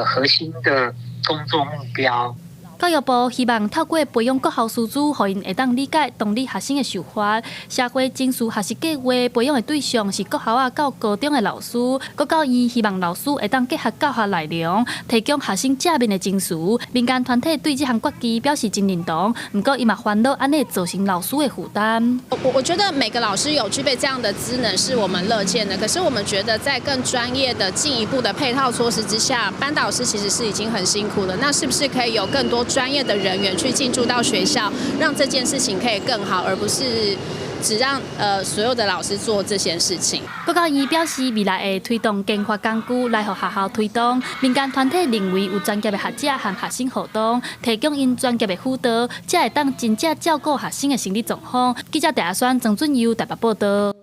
核心的工作目標。教育部希望透過培養國校師資，予𪜶會當理解同理學生的想法。社會情緒學習計劃培養的對象是國小仔到高中的老師。國教院希望老師會當結合教學內容，提供學生正面的情緒。民間團體對這項決議表示真認同，毋過伊嘛煩惱按呢造成老師的負擔。我覺得每個老師有具備這樣的資能是我們樂見的，可是我們覺得在更專業的進一步的配套措施之下，班導師其實是已經很辛苦了。那是不是可以有更多專業的人員去進駐到學校，讓這件事情可以更好，而不是只讓所有的老師做這些事情。國教院表示，未來會推動研發工具來予學校推動。民間團體認為有專業的學者和學生互動，提供𪜶專業的輔導，才會當真正照顧學生的心理狀況。記者鄭阿宣、曾俊佑台北報道。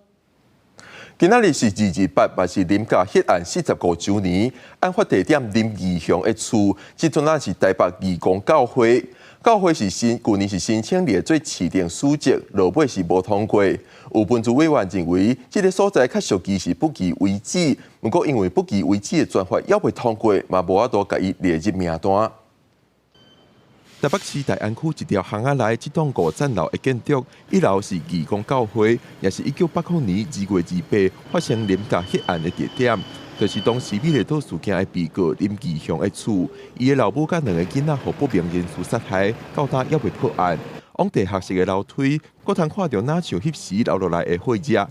今仔日是228，嘛是林家血案45週年。案發地點林義雄的厝，這陣仔是台北義工教會。教會是申，舊年是申請列做市定史蹟，落尾是無通過。有文資委員認為，這个所在較屬於是不義遺址，毋過因為不義遺址的專法猶未通過，嘛無法度共伊列入名單。台北市大安區一條巷仔內，這棟五層樓的建築，一樓是義工教會，也是1980年2月28發生林家血案的地點，就是當時美麗島事件的被告林義雄的厝。伊的老母佮兩个囡仔予不明人士殺害，到今猶未破案。往地下室的樓梯，閣通看著若像彼時流落來的血跡。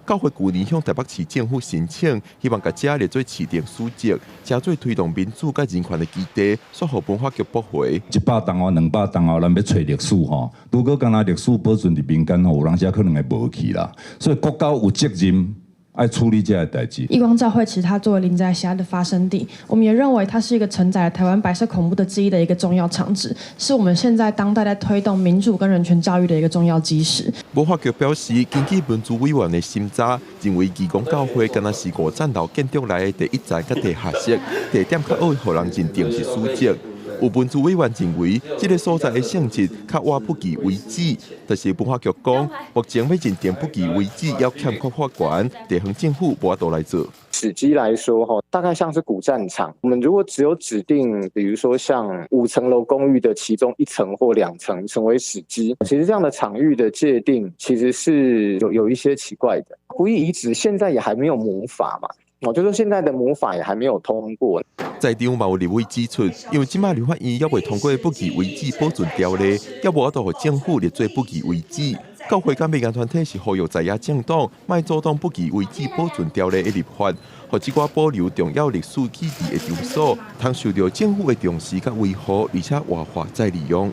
教會舊年向台北市政府申請，希望共遮列做市定史蹟，成做推動民主佮人權的基地，煞予文化局駁回。100冬後、200冬後，咱欲揣歷史吼，如果干焦歷史保存佇民間吼，有當時可能會無去啦。所以國家有責任愛處理這个代誌。義光教會其實它作為林宅血案的發生地，我們也認為它是一個承載了台灣白色恐怖的記憶的一個重要場址，是我們現在當代在推動民主跟人權教育的一個重要基石。文化局表示，根據文資委員的審查，認為義工教會敢若是五層樓建築內的第一層佮地下室，地點較好予人認定是史蹟。有文資委員認為，這个所在的性質較倚不義遺址，但是文化局講，目前欲認定不義遺址，猶欠缺法權，地方政府無法度來做。史蹟來說，哈，大概像是古戰場。我們如果只有指定，比如說像5層樓公寓的其中一層或兩層成為史蹟，其實這樣的場域的界定其實是有一些奇怪的。不義遺址現在也還沒有母法嘛。哦，就說現在的母法也還沒有通過。在場嘛有立委指出，因為這馬立法院猶未通過不義遺址保存條例，猶無法度予政府列做不義遺址。教會佮民間團體是呼籲在野政黨，莫阻擋不義遺址保存條例的立法，予這寡保留重要歷史記憶的場所，通受著政府的重視佮維護，而且活化再利用。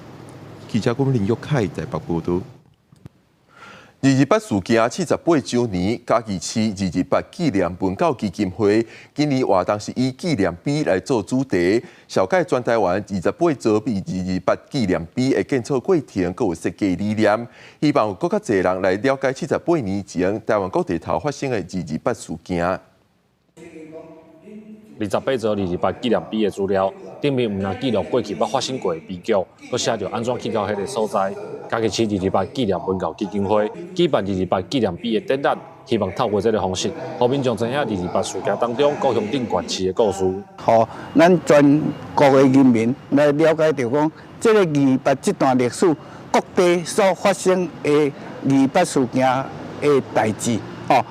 記者郭林玉凱台北報導。228事件78週年，嘉義市二二八紀念文教基金會今年活動是以紀念碑來做主題，紹介全台灣28座二二八紀念碑的建造過程，閣有設計理念，希望有閣較濟人來了解78年前台灣各地頭發生的二二八事件。28座二二八紀念碑的資料，頂面毋但記錄過去捌發生過的悲劇，閣寫著按怎去到彼个所在。嘉義市二二八紀念文教基金會舉辦二二八紀念碑的展覽，希望透過這个方式，予民眾知影二二八事件當中故鄉頂縣市的故事。予咱全國的人民來了解著講，這个二二八這段歷史，各地所發生的二二八事件的代誌，吼，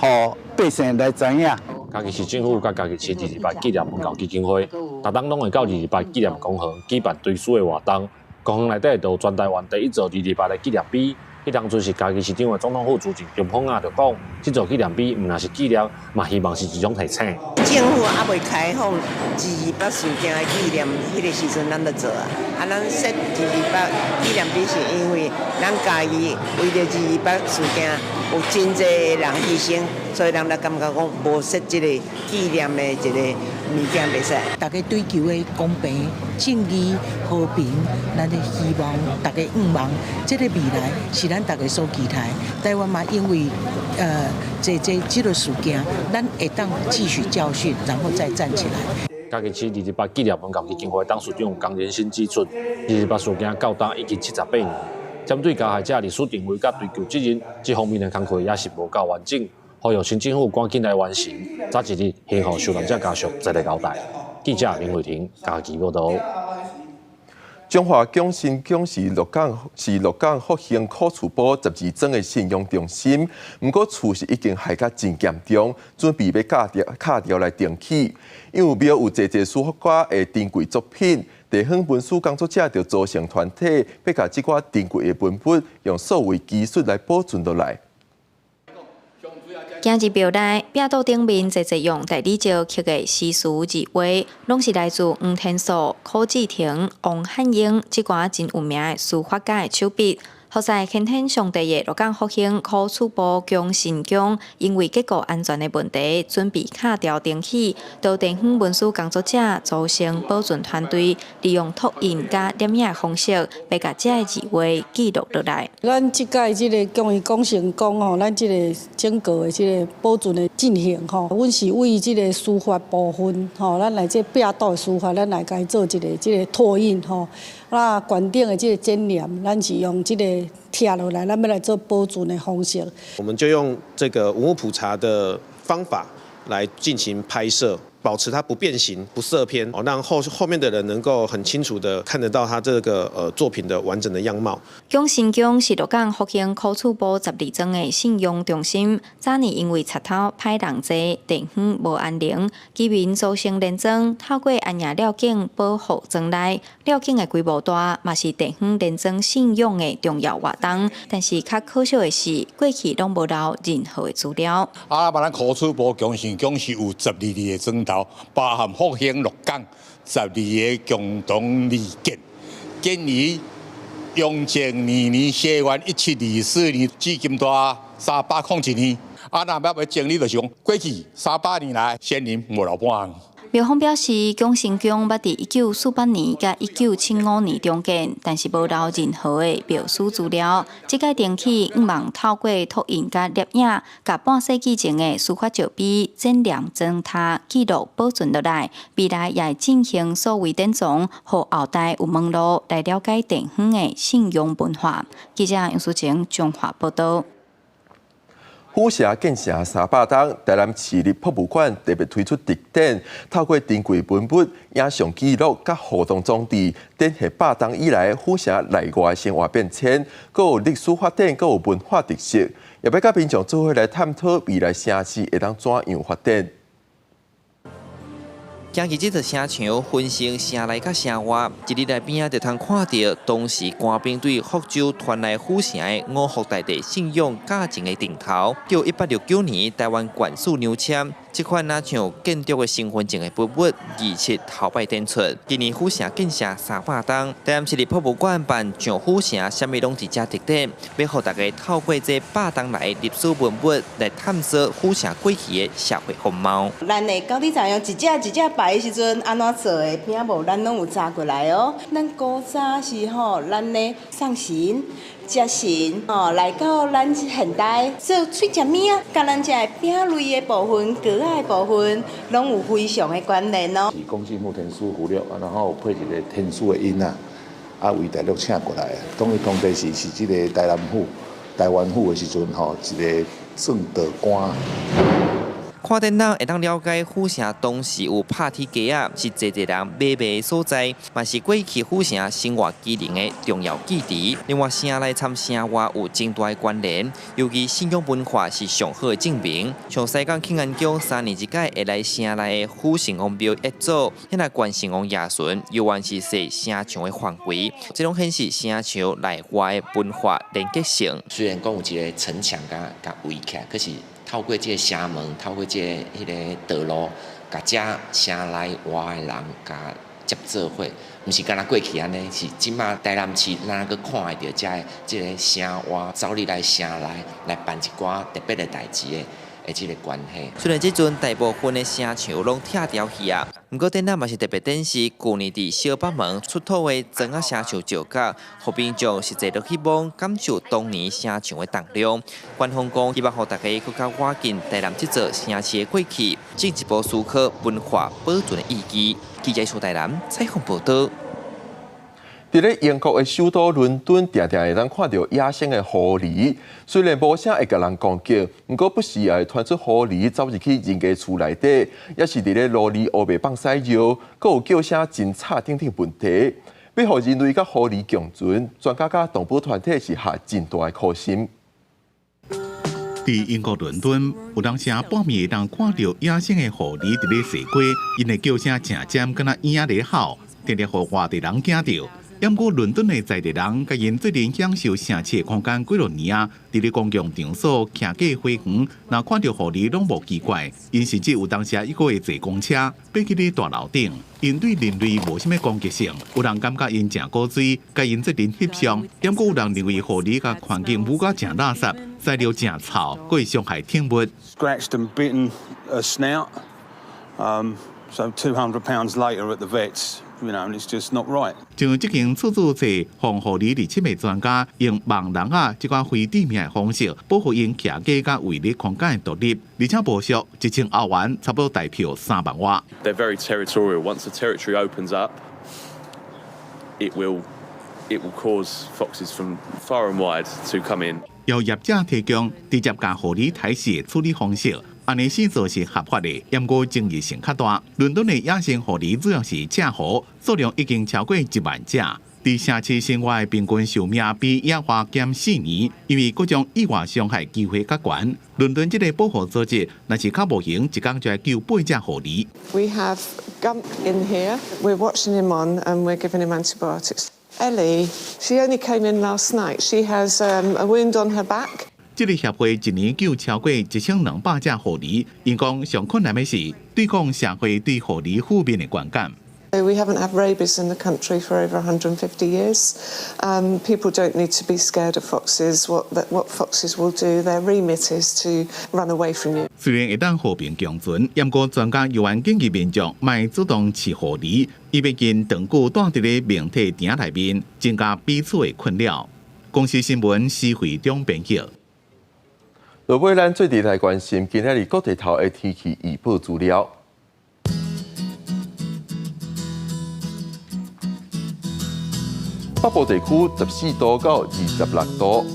予百姓來知影。嘉義市政府佮嘉義市二二八紀念文教基金會，逐冬攏會到二二八紀念公園舉辦追思的活動。公園內底就全台灣第一座二二八的紀念碑，彼當陣是嘉義市長的總統府主任張鳳亞就講，這座紀念碑毋但是紀念，嘛希望是一種提醒。政府猶未開放二二八事件的紀念，彼個時陣咱就做啊。啊，咱設二二八紀念碑是因為咱嘉義為著二二八事件有真濟人犧牲，所以咱才感覺講無設這個紀念的一個物件袂使。大家追求的公平、正義、和平，咱的希望，大家向望，這個未來是咱大家所期待。台灣嘛，因為這個事件，咱會當汲取教訓，然後再站起來。嘉義市二二八紀念文教基金會董事長江仁新指出，二二八事件到今已經78年，針對加害者歷史定位佮追究責任這方面的工課也是無夠完整，呼籲新政府趕緊來完成，早一日還予受難者家屬一個交代。記者林慧婷嘉義報導。彰化共新宮是鹿港復興古厝埔12庄的信仰中心，毋過厝是已經害甲真嚴重，準備欲敲掉來重起。因為廟有濟濟書法家的珍貴作品，地方文史工作者就組成團體，欲共這寡珍貴的文物用數位技術來保存落來。行入廟內，壁柱頂面濟濟用大理石刻的詩詞字畫，攏是來自黃天素、柯志廷、王漢英這寡真有名的書法家的手筆。予似天天上帝的鹿港復興古厝埔共新宮，因為結構安全的問題，準備敲掉重起。到地方文史工作者組成保存團隊，利用拓印佮攝影的方式，欲共這个字畫記錄落來。咱這屆這個共講成功吼，咱這個整個的這個保存的進行吼，阮是為這個書法部分吼，咱來這壁柱的書法，咱來共伊做一個這個拓印吼。啊，懸頂的這個剪黏，咱是用這個貼落來，咱欲來做保存的方式。我們就用這個文物普查的方法來進行拍攝，保持它不變形、不色偏，哦，讓後面的人能夠很清楚的看得到他這個作品的完整的樣貌。共新宮是鹿港復興古厝埔12庄的信仰中心，早年因為賊偷歹人濟，地方無安寧，居民組成連莊，透過安營寮境保護莊內。寮境的規模大，嘛是地方連莊信仰的重要活動。但是較可惜的是，過去攏無留任何的資料。啊，咱古厝埔共新宮是有12個莊頭，包含復興鹿港十二个共同立建，建於雍正二年西元1724年，至今蹛301年。啊，若欲整理就是講，過去300年來，先人無留半項。廟方表示，共新宮捌佇1948年佮1975年重建，但是無留任何的廟史資料。這擺重起，向望透過拓印佮攝影，共半世紀前的書法石碑、剪黏磚塔記錄保存落來。未來也會進行數位典藏，予後代有門路來了解地方的信仰文化。記者楊淑晴彰化報導。府城建成300冬，台南市立博物館特別推出特展，透過珍貴文物、影像記錄佮互動裝置，展現百冬以來府城內外生活變遷，閣有歷史發展，閣有文化特色，也欲佮民眾做伙來探討未來城市會當怎樣發展。行入這座城牆，分成城內佮城外，一入來邊仔就通看著當時官兵對福州傳來府城的五福大帝信仰價錢的頂頭。1869年，台灣縣署娘簽，這款若像建築的身份證的文物，儀式頭擺展出。今年府城建成300冬，台南市立博物館辦上府城，啥物攏佇遮特展，欲予大家透過這百冬來歷史文物來探索府城過去的社會風貌。咱會到底知影一隻一隻牌的時陣按怎做的餅無，咱攏有查過來哦。咱古早是吼，咱咧送神、接神吼，來到咱現代做喙食物仔，佮咱這个餅類的部分、糕仔的部分，攏有非常的關聯哦。是講進木天師符了，然後配一個天師的音仔，啊，為大陸請過來的。當伊當地是這个台南府、台灣府的時陣吼，一個正道官。看展覽會當了解府城當時有拍鐵街仔，是濟濟人買賣的所在，嘛是過去府城生活機能的重要基地。另外，城內參城外有真大的關聯，尤其信仰文化是上好的證明。像西港慶安宮3年一擺會來城內的府城王廟謁祖，遐來關聖王爺巡，猶原是踅城牆的範圍，這攏顯示城牆內外的文化連結性。雖然講有一个城牆共共圍起來，可是透過這个城門，透過這个彼个道路，共遮城內外的人共接做伙，毋是干焦過去按呢，是這馬台南市咱閣看會著遮的這个城外走入來城內來辦一寡特別的代誌的。的這个關係。雖然這陣大部分的城牆攏拆掉去啊，毋過展覽嘛是特別展示舊年佇小北門出土的磚仔城牆石角，予民眾實際落去摸，感受當年城牆的重量。官方講，希望予大家閣較倚近台南這座城市的過去，進一步思考文化保存的意義。記者蘇台南採訪報導。佇咧英國的首都倫敦，定定會當看著野生的狐狸。雖然無啥會共人攻擊，毋過不時也會傳出狐狸走入去人家厝內底，抑是佇咧路裡烏白放屎尿，閣有叫聲真吵等等問題。欲予人類佮狐狸共存，專家佮動保團體是下真大的苦心。佇英國倫敦，有當時半暝會當看著野生的狐狸佇咧踅街，𪜶的叫聲誠尖，敢若鷹仔咧吼，定定予外地人驚著。毋過倫敦的在地人，共𪜶做陣享受城市的空間幾落年啊，佇咧公共場所行過花園，若看著狐狸攏無奇怪，𪜶甚至有當時抑閣會坐公車，爬去咧大樓頂。𪜶對人類無啥物攻擊性，有人感覺𪜶誠古錐，共𪜶做陣翕相。毋過有人認為狐狸共環境汙甲誠垃圾，屎尿誠臭，閣會傷害寵物。 Scratched and bitten a snout, so £200 later at the vets. And it's just not right. 像這間厝主冊防狐狸入侵的專家，用網籠仔這款非致命的方式保護𪜶徛家佮衛力空間的獨立，而且無俗1000歐元，差不多台票3萬外。 They're very territorial. Once the territory opens up, it will cause foxes from far and wide to come in. 由業者提供直接共狐狸刣死的處理方式。按呢死做是合法的，毋過爭議性較大。倫敦的野生狐狸主要是赤狐，數量已經超過1萬隻。佇城市生活的平均壽命比野外減4年，因為各種意外傷害機會較懸。倫敦這个保護組織若是較無閒，一工就愛救八隻狐狸。 We have Gump in here. We're watching him on and we're giving him antibiotics. Ellie, she only came in last night. She has a wound on her back. 這个協會一年救超過1200隻狐狸，𪜶講上困難的是對抗社會對狐狸負面的觀感。 We haven't had rabies in the country for over 150 years. People don't need to be scared of foxes. What foxes will do, their remit is to run away from you. 雖然會當和平共存，毋過專家猶原建議民眾莫主動飼狐狸，伊畢竟長久蹛佇咧命體埕內面，增加彼此的困擾。公視新聞施惠中編輯。落尾，咱做陣來關心今仔日各地頭的天氣預報資料。北部地區14度到26度，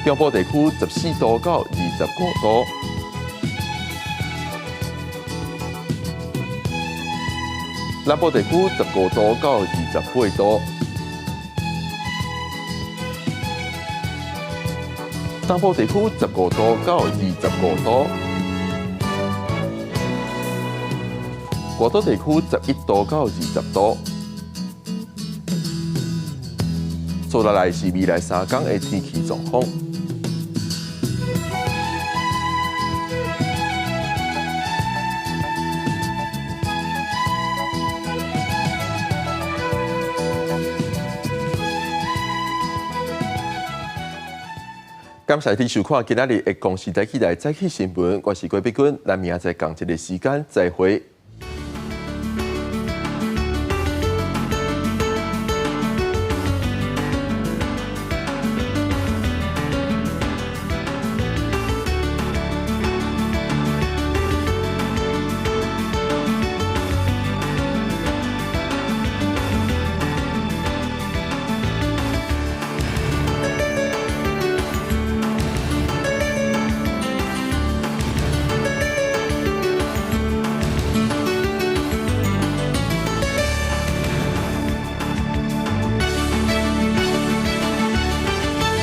中部地區14度到25度，南部地區15度到28度。東部地區15度到25度，外島地區11度到20度。接落來是未來3工的天氣狀況。感謝你收看今仔日的公視台起來早起新聞，我是郭碧君，咱明仔載仝一个時間再會。